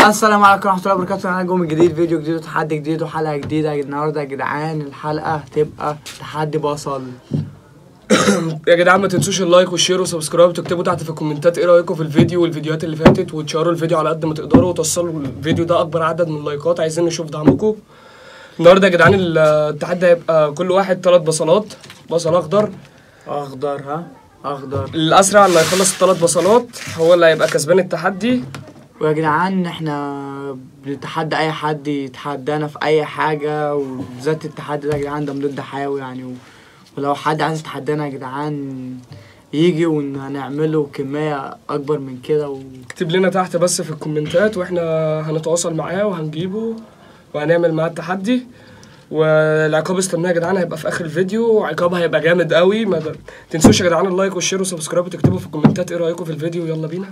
السلام عليكم ورحمة الله وبركاته. انا جوم جديد، فيديو جديد وتحدي جديد وحلقه جديدة. النهارده يا جدعان الحلقة هتبقى تحدي بصل. يا جدعان ما تنسوش ال like وال share و subscribe، وتكتبوا تحت في الكومنتات ايه رايكم في الفيديو والفيديوهات اللي فاتت، وتشيروا الفيديو على قد ما تقدروا، وتوصلوا الفيديو ده اكبر عدد من اللايكات. عايزين نشوف دعمكم. النهارده يا جدعان التحدي هيبقى كل واحد 3 بصلات، بصل اخضر اخضر، ها اخضر. الاسرع اللي هيخلص ال3 بصلات هو اللي هيبقى كسبان التحدي. ويا جدعان احنا بنتحدى اي حد يتحدانا في اي حاجة، وبالذات التحدي ده يا جدعان ده مضاد حيوي يعني، ولو حد عايز يتحدانا يا جدعان يجي وهنعمله كمية اكبر من كده. اكتب لنا تحت بس في الكومنتات واحنا هنتواصل معاه وهنجيبه وهنعمل معاه التحدي. والعقاب استناه يا جدعان هيبقى في اخر الفيديو، عقاب هيبقى جامد قوي. ما تنسوش يا جدعان ال like وال share و subscribe، وتكتبوا في الكومنتات ايه رايكم في الفيديو. يلا بينا.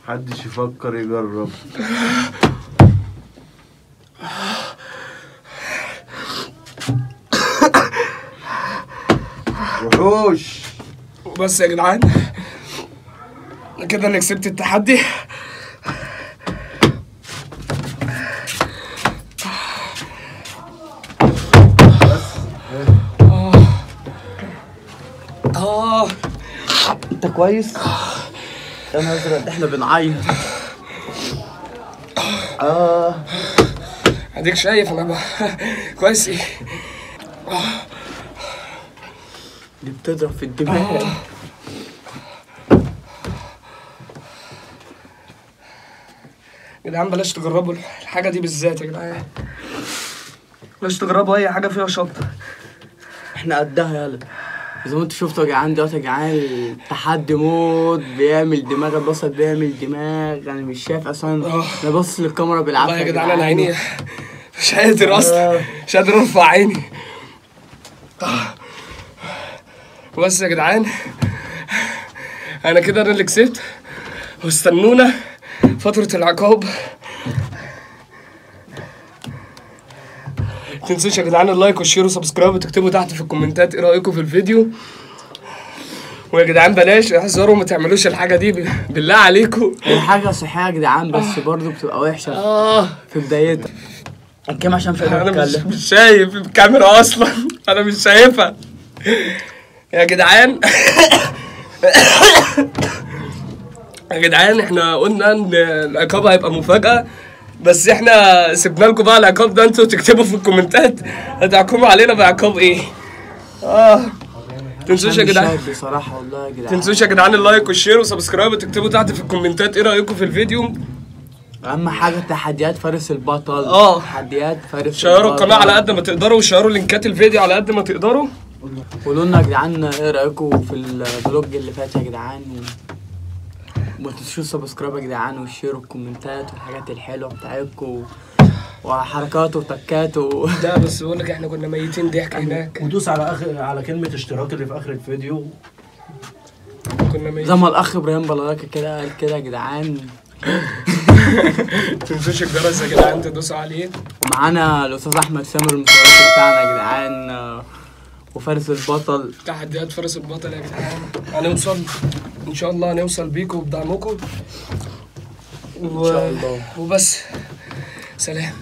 محدش يفكر يجرب. وحوش. بس يا جدعان كده انا كسبت التحدي. بس انت كويس؟ يا نهار ازرق احنا بنعيط. اديك شايف انا كويس ايه؟ دي بتضرب في الدماغ. يا جدعان بلاش تجربوا الحاجة دي بالذات يا جدعان، بلاش تجربوا أي حاجة فيها شطة. احنا قدها. يلا زي ما انتوا شفتوا يا جدعان دلوقتي يا جدعان تحدي موت، بيعمل دماغ البصل، بيعمل دماغ. انا مش شايف اصلا، انا باصص للكاميرا بالعافية والله يا جدعان. انا عيني مش قادر اصلا، مش قادر ارفع عيني. بس يا جدعان انا كده انا اللي كسبت، واستنونا فترة العقاب. متنسوش يا جدعان ال like وال share و subscribe، وتكتبوا تحت في الكومنتات ايه رايكم في الفيديو. ويا جدعان بلاش احذروا ما تعملوش الحاجة دي بالله عليكم. هي حاجة صحية يا جدعان بس برضه بتبقى وحشة في بدايتها. الكام عشان مش قادر اتكلم. انا مش شايف الكاميرا اصلا، انا مش شايفها يا جدعان. يا جدعان احنا قلنا ان العقاب هيبقى مفاجاة، بس احنا سيبنا لكم بقى العقاب ده، انتوا تكتبوا في الكومنتات هتحكموا علينا بعقاب ايه. تنسوش يا جدعان بصراحة والله يا جدعان، تنسوش يا جدعان ال like وال share و subscribe، وتكتبوا تحت في الكومنتات ايه رايكم في الفيديو. اهم حاجة تحديات فارس البطل. تحديات فارس البطل. شيروا القناة على قد ما تقدروا، وشيروا لينكات الفيديو على قد ما تقدروا. قولوا لنا يا جدعان ايه رايكم في ال vlog اللي فات يا جدعان، وما تنسوش subscribe يا جدعان، وال share والكومنتات والحاجات الحلوة بتاعتكم وحركات وتكات لا بس بقول لك احنا كنا ميتين ضحك هناك. ودوس على اخر، على كلمة اشتراك اللي في اخر الفيديو. كنا ميتين زي ما الاخ ابراهيم بلالاكه كده قال كده يا جدعان. تنسوش الجرس يا جدعان تدوسوا عليه. ومعانا الاستاذ احمد سامر المصورات بتاعنا يا جدعان، وفارس البطل. تحديات فارس البطل يا جدعان. هنوصل ان شاء الله، هنوصل بيكم وبدعمكم ان شاء الله. وبس، سلام.